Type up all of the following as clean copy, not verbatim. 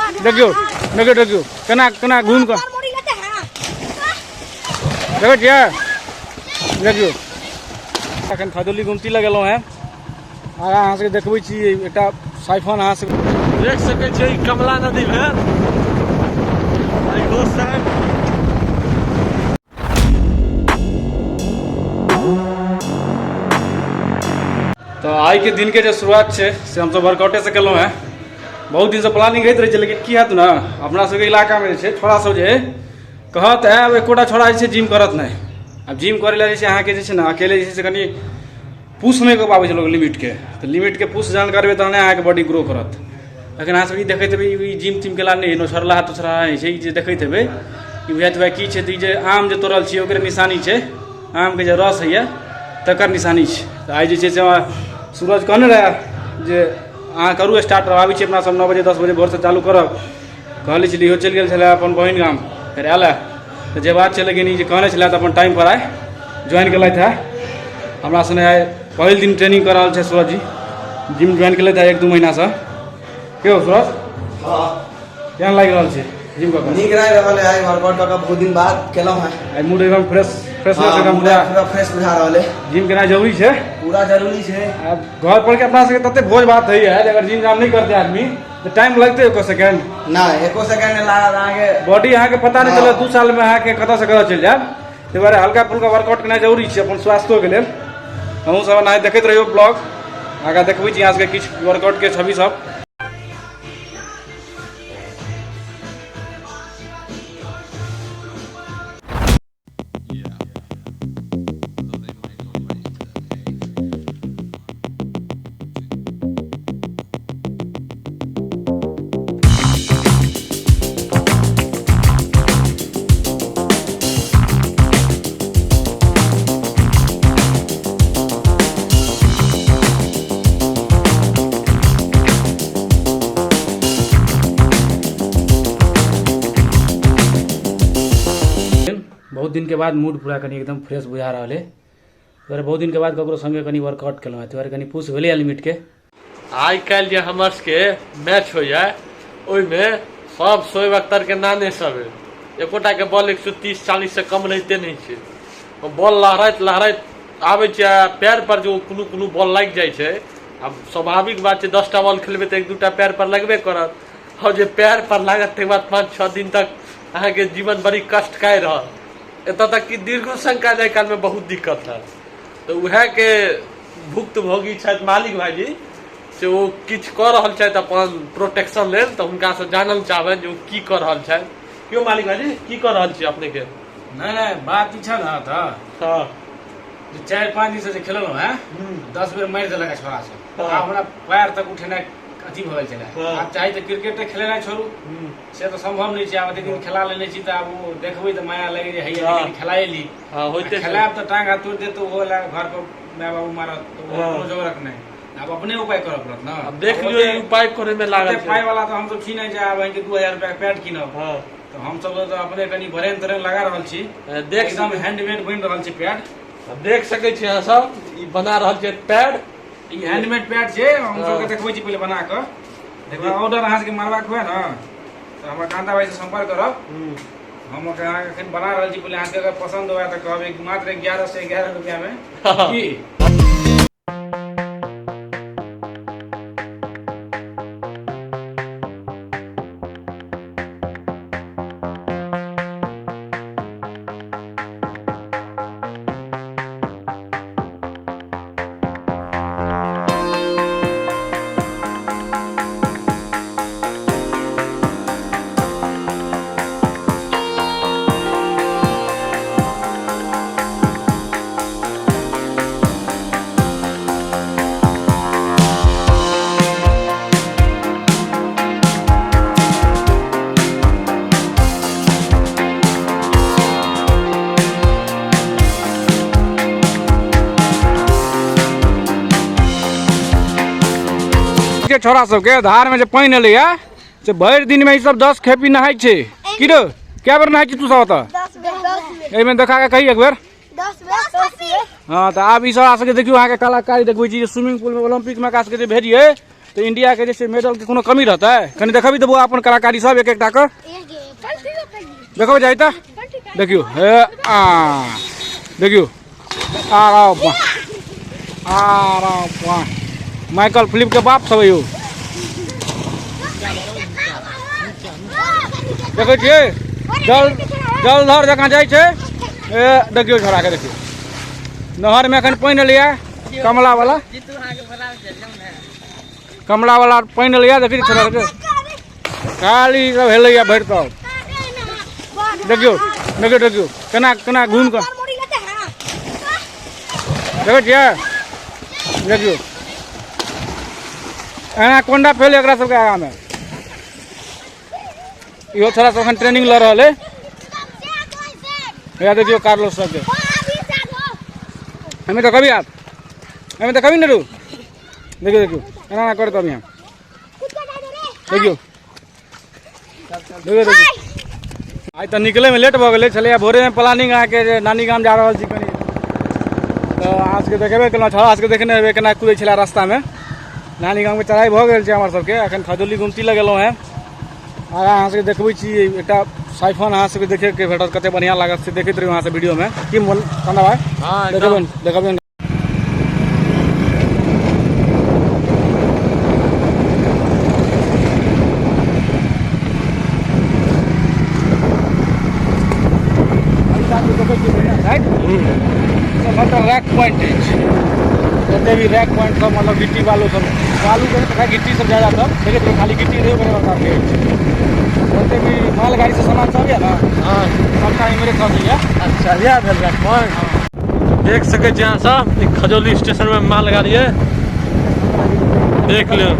देखियौ देखियौ देखियौ केना केना घुमि कऽ देखै छियै। देखियौ एखन खजौली गुमती लगेलहुँ हेँ। आगाँ अहाँ सबके देखबै छी एकटा साइफन, अहाँ सब देख सकै छियै, ई कमला नदी भेल इहो साइड। तऽ आइके दिनके जे शुरुआत छै से हमसब वर्कआउटेसँ केलहुँ हेँ। बहुत दिनसँ प्लानिंग होइत रहै छै, लेकिन की हैत ने, अपना सबके इलाकामे जे छै छोड़ा सब जे कहत आयब, एकोटा छोड़ा जे छै जिम करत नहि। आब जिम करै लए जे छै अहाँके जे छै ने अकेले जे छै से कनि पुश नहि कऽ पाबै छै लोक लिमिटके। तऽ लिमिटके पुश जहन करबै तहने अहाँके बॉडी ग्रो करत। एखन अहाँ सब ई देखैत हेबै, ई जिम तिम केला नहि, नोछरलाहा तोछरलाहा नहि छै। ई जे देखैत हेबै ई बुझाइत हेबै की छै, तऽ ई जे आम जे तोड़ल छियै ओकरे निशानी छै, आमके जे रस होइए तकर निशानी छै। तऽ आइ जे छै से हमरा सूरज कहने रहए जे अहाँ करू स्टार्ट, आबै छी अपना सब 9 बजे 10 बजे भोरसँ चालू करब। कहले छलियै, इहो चलि गेल छलै अपन बहिन गाम, फेर आयल हँ तऽ जे बात छै। लेकिन ई जे कहने छलै तऽ अपन टाइमपर आइ ज्वाइन केलथि हँ। हमरा सने आइ पहिल दिन ट्रेनिंग कऽ रहल छै सूरज जी। जिम ज्वाइन केलथि हँ 1-2 महीनासँ। के हो सूरज, केहन लागि रहल छै जिम कऽ कऽ? नीक लागि रहल है। आइ वर्कआउट कऽ कऽ बहुत दिन बाद केलहुँ हँ। आइ मूड एकदम फ्रेश फ्रेश एकदम पूरा पूरा फ्रेश बुझा रहल है। जिम केनाइ जरूरी छै, पूरा जरूरी छै। आब घर पर के अपना सबके तते भोज भात होइए जे अगर जिम जाम नहि करतै आदमी तऽ टाइम लगतै एको सेकेंड नहि, एको सेकेंड नहि लागत अहाँके। बॉडी अहाँके पता नहि चलत 2 सालमे अहाँके कतऽसँ कतऽ चलि जायब। ताहि दुआरे हल्का फुल्का वर्कआउट केनाइ जरूरी छै अपन स्वास्थ्योके लेल। अहूँ सब एनाहि देखैत रहियौ ब्लॉग, आगाँ देखबै छी अहाँ सबके किछु वर्कआउटके छवि सब। बहुत दिन के बाद मूड पूरा कनि एकदम फ्रेश बुझा रहल है। दुआरे बहुत दिन के बाद ककरो संगे कनि वर्कआउट केलहुँ हँ, दुआरे कनि पुश भेलै लिमिटके। आइ काल्हि जे हमर सबके मैच होइए ओहिमे सब शोएब अख्तरके नाने सब है, एकोटाके बॉल 130-40 से कम रहिते नहि छै। बॉल लहराइत लहराइत आबै छै आ पैर पर जो कोनो कोनो बॉल लागि जाइ छै। आब स्वाभाविक बात छै, 10टा बॉल खेलबै तऽ 1-2टा पैर पर लगबे करत। आओर जे पैर पर लागत ताहिके बाद 5-6 दिन तक अहाँके जीवन बड़ी कष्टकारी रहत, एतऽ तक कि दीर्घो शंका जाय कालमे बहुत दिक्कत हैत। तऽ उएहके भुक्तभोगी छथि मालिक भाईजी, से ओ किछु कऽ रहल छथि अपन प्रोटेक्शन लेल, तऽ हुनकासँ जानल चाहबनि जे ओ की कऽ रहल छथि। क्यों मालिक भाईजी, की कऽ रहल छी अपनेके? नहि नहि, बात ई छै ने तऽ जे 4-5 दिनसँ जे खेललहुँ हेँ, 10 बेर मारि देलक छोड़ा सब, आब हमरा पैर तक उठेनाइ अथी भऽ गेल छलै। आब चाही तऽ क्रिकेटे खेलेनाइ छोड़ू, से तऽ सम्भव नहि छै। आब एतेक दिन खेला लेने छी तऽ आब ओ देखबै तऽ माया लागि जे हैया कनि खेलाए ली। होइते छै। खेलायब तऽ टांग हाथ तोड़ि देत तऽ ओहो लए घर पर माय बाबू मारत, तऽ ओहो कोनो जोगरक नहि। आब अपने उपाय करऽ पड़त ने। आब देख लियौ, ई उपाय करे में लागल छै। पाइ वाला तऽ हमसब छी नहि जे आब अहाँके 2000 रुपया के पैड कीनब। तऽ हमसब तऽ अपने कनि बरेन तरेन लगा रहल छी। देख एकदम हैंडमेड बनि रहल छै पैड। देख सकै छी अहाँ सब, ई बना रहल छै पैड। ई हैंडमेड पैड छै, हम सबके देखबै छी पहिले बना कऽ। देखबै ऑर्डर अहाँ सबके मारबाक हुए ने तऽ हमरा कांता भाई से संपर्क करब। हम अहाँके एखन बना रहल छी, पहिले अहाँके अगर पसंद हुए तऽ कहबै। मात्र 1111 रुपया में की। के छोरा सबके धार में जे पानि एलैया से भरि दिन में ई सब 10 खेपी नहाय छै। की रे, कए बेर नहाय छी तू सब ओतऽ? एहिमे देखा के कही एक बेर। हाँ, तऽ आब ई सब सबके देखियौ, अहाँके कलाकारी देखबै छी जे स्विमिंग पूल में ओलम्पिक में एकरा सबके जे भेजियै तऽ इंडियाके जे छै मेडलके कोनो कमी रहतै? कनि देखबी तऽ बौआ अपन कलाकारी सब एक एकटा के देखबै जाइ तऽ। देखियौ हे आ देखियौ आ बा आ बा माइकल फिलिप के बाप सब यौ। देखै छियै जल जलधर जकाँ जाइ छै। ए देखियौ छोड़ाके, देखियौ नहरमे एखन पानि एलैए, कमला वाला, कमला वाला पानि एलैए। देखियौ छोड़ा, देखियौ खाली सब हेलैए भरि तक। देखियौ देखियौ देखियौ केना केना घुमि कऽ देखै छियै। देखियौ एना कोंडा फेल एकरा सबके आगाँमे। इहो छोड़ा सब एखन ट्रेनिंग लऽ रहल है। हैया देखियौ कार्लोस सबके। हमें तो कभी आत, हमें तो कभी नहीं रू। देखियौ देखियौ एना एना करत अभी हम। देखियौ देखियौ देखियौ आइ तऽ निकलैमे लेट भऽ गेलै छलैए। भोरेमे प्लानिंग अहाँके जे नानी गाम जा रहल छी कनि, तऽ अहाँ सबके देखेबे केलहुँ। छौड़ा सबके देखने हेबै केना कुदै छलै रास्तामे। नानी गामके चढ़ाइ भऽ गेल छै हमर सबके। एखन खजौली गुमती लगेलहुँ हेँ। आगाँ अहाँ सबके देखबै छी एकटा साइफन, अहाँ सबके देखैके भेटत, कते बढ़िआँ लागत से देखैत रहियौ अहाँ सब वीडियोमे। की मोन चंदा भाइ? हाँ, देखबै एकदम। देखबै। सबटा रैक पॉइंट अछि, जते भी रैक पॉइंट सब, मतलब गिट्टी बालू सब, बालू के तथा गिट्टी सब ज्यादातर देखैत रहू, खाली गिट्टी रहै ओकरे बड़का अछि। जते भी मालगाड़ी से सामान सब यऽ ने, सबटा इम्हरे खसैया। अच्छा, इएह भेल रैक पॉइंट। देख सकै छी अहाँ सब, ई खजौली स्टेशन में मालगाड़ी है, देख लियौ।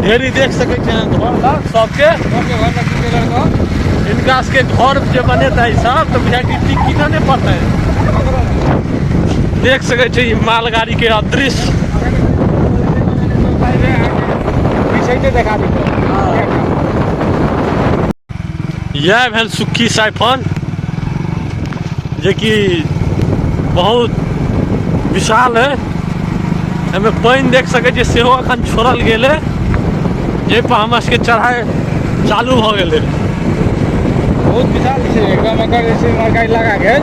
ढेरी देख सकै छी अहाँ घर लग सबके, सबके घर लग गिट्टी लड़का। हिनका सबके घर जे बनेतै सब तऽ बुझाइ गिट्टी कीनऽ नहि पड़तै। देख सकै छी ई मालगाड़ी के अदृश्य। पीछे देखा दी। इएह भेल सुक्खी साइफन, जेकि बहुत विशाल है। एहिमे पानि देख सकै छियै सेहो एखन छोड़ल गेल है, जाहिपर हमरा सबके चढ़ाइ चालू भऽ गेलै। बहुत विशाल छै एकदम। एकर जे छै इमहरका इलाका के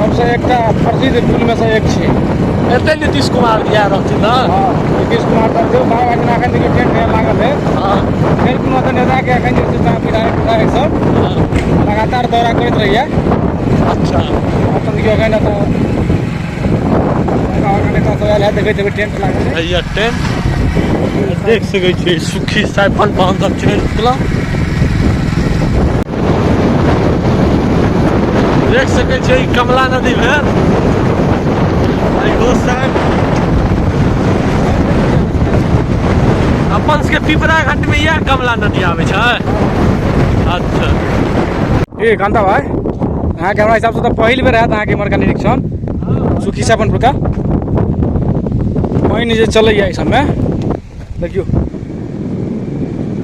सबसे एकटा प्रसिद्ध पुल में से एक छै। एतै नीतीश कुमार जी आयल रहथिन ने? हाँ, नीतीश कुमार सब छै। बाबा जेना एखन देखियौ टेंट लागल है। फेर कोनो तऽ नेता के एखन जे छै विधायक विधायक सब लगातार दौरा करैत रहैया। अपन देखियौ एखन एतऽ बड़का बड़का नेता सब आयल है, देखैत हेबै टेंट लागल है। हैया टेंट देख सकै छियै। सुखी साइफन पर हमसब चढ़ि चुकलहुँ। देख सकै छियै ई कमला नदी भेल। इहो साइड अपन सबके पिपरा घाट में इएह कमला नदी आबै छै। अच्छा ए कांता भाई, अहाँके हमरा हिसाबसँ तऽ पहिल बेर हैत अहाँके इम्हरका निरीक्षण। सुखी सापनपुरका पानि जे चलैया एहि सबमे, देखियौ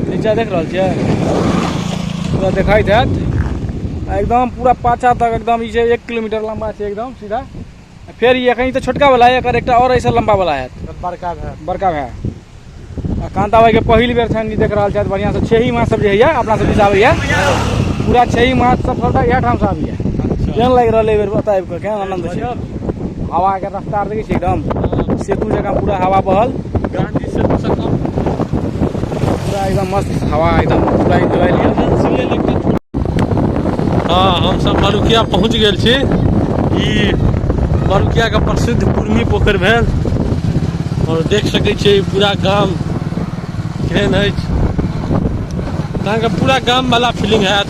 नीचा देख रहल छियै, पूरा देखाइत हैत एकदम पूरा पाछा तक। एकदम ई जे 1 किलोमीटर लम्बा छै एकदम सीधा। फेर ई एखन ई तऽ छोटका वाला है, एकर एकटा और ऐसा लम्बा वाला हैत, बड़का भए। बड़का भए। आ कांता भाई के पहिल बेर छनि ई देख रहल छथि बढ़िआँ से। छेही माछ सब जे होइया अपना सब दिस आबैया, पूरा छेही माछ सब सबटा इएह ठाम से आबैया। केहन लागि रहल एहि बेर ओतऽ आबि कऽ, केहन आनंद छै? हवा के रफ्तार देखै छियै, एकदम सेतु जकाँ पूरा हवा बहल। गांधी सेतु से कम पूरा एकदम मस्त हवा, एकदम पूरा एंजॉय लिअ। हाँ, हम सब मरुकिया पहुँच गेल छी। ई मरुकिया के प्रसिद्ध कुर्मी पोखरि भेल और देख सकै छियै पूरा गाम केहन अछि। अहाँके पूरा गाम वाला फीलिंग हैत।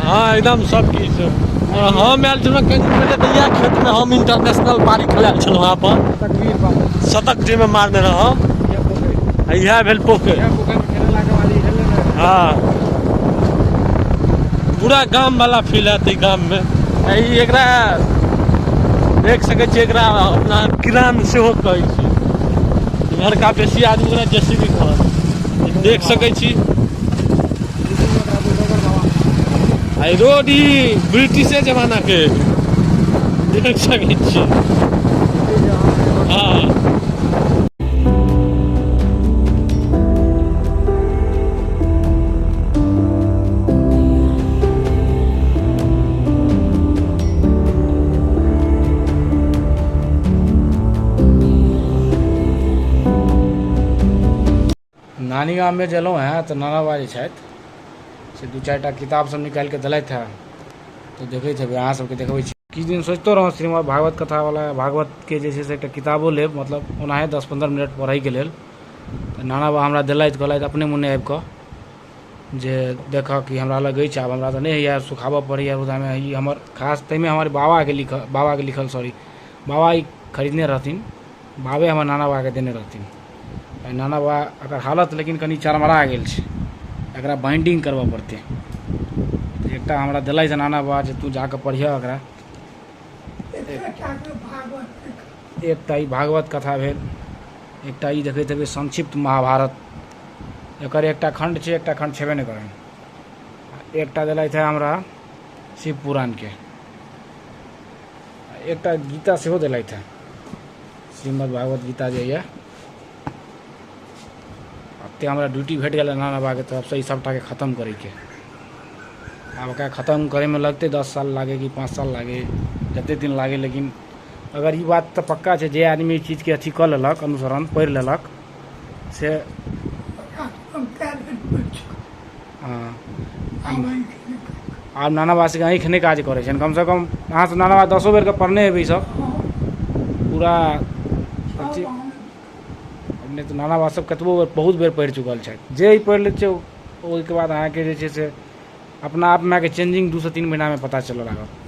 हाँ, एकदम सब किछु। और हम आयल छलहुँ कनि दिन पहिले तऽ इएह खेतमे हम इंटरनेशनल पारी खेलायल छलहुँ अपन शतक जाहिमे मारने रहौं। आ इएह भेल पोखरि। हाँ, पूरा गाम वाला फील हैत एहि गाममे। ई एकरा देख सकै छियै, एकरा अपना किरान सेहो कहै छी। इम्हरका बेसी आदमी ओकरा जेसीबी कहत। देख सकै छी आ ई रोड ई ब्रिटिशे जमाना के देख सकै छी। हाँ। नानी गाममे जे एलहुँ हेँ तऽ नाना बाबा जे छथि से दू चारिटा किताब सब निकालिके देलथि हेँ, तऽ देखैत हेबै, अहाँ सबके देखबै छी। किछु दिन सोचितो रहौँ श्रीमद् भागवत कथावला भागवतके जे छै से एकटा किताबो लेब, मतलब ओनाहे 10-15 मिनट पढ़ैके लेल। तऽ नाना बाबा हमरा देलथि, कहलथि अपने मोने आबिकऽ जे देखऽ कि हमरा लग अछि, आब हमरा तऽ नहि होइए, सुखाबऽ पड़ैए रौदामे। ई हमर खास ताहिमे हमर बाबाके लिखल, बाबाके लिखल सॉरी, बाबा ई खरीदने रहथिन, बाबे हमर नाना बाबाके देने रहथिन। नाना बाबा एकर हालत लेकिन कनि चरमरा गेल छै, एकरा बाइंडिंग करबऽ पड़तै। तऽ एकटा हमरा देलथि नाना बाबा जे तू जाकऽ पढ़िहऽ एकरा। एकटा ई भागवत कथा भेल, एकटा ई देखैत हेबै संक्षिप्त महाभारत, एकर एकटा खण्ड छै, एकटा खण्ड छेबे नहि करनि। एकटा देलथि है हमरा शिव पुराणके, एकटा गीता सेहो देलथि है, श्रीमद् भागवत गीता जे यऽ। एते हमरा ड्यूटी भेट गेल नाना बाबाके तरफसँ ई सबटाके खतम करैके। आब एकरा खतम करैमे लगतै 10 साल लागे कि 5 साल लागे, जते दिन लागे, लेकिन अगर ई बात तऽ पक्का छै जे आदमी ई चीजके अथी कऽ लेलक, अनुसरण पढ़ि लेलक से हँ। आब नाना बाबा सबके आँखि नहि काज करै छनि। कमसँ कम अहाँ सब नाना बाबा 10 बेरके पढ़ने हेबै ई सब पूरा नहि तऽ नाना बाबा सब कतबो बेर बहुत बेर पढ़ि चुकल छथि। जे ई पढ़ि लै छै ओहिके बाद अहाँके जे छै से अपना आपमे अहाँके चेंजिंग 2 से 3 महीनामे पता चलऽ लागत।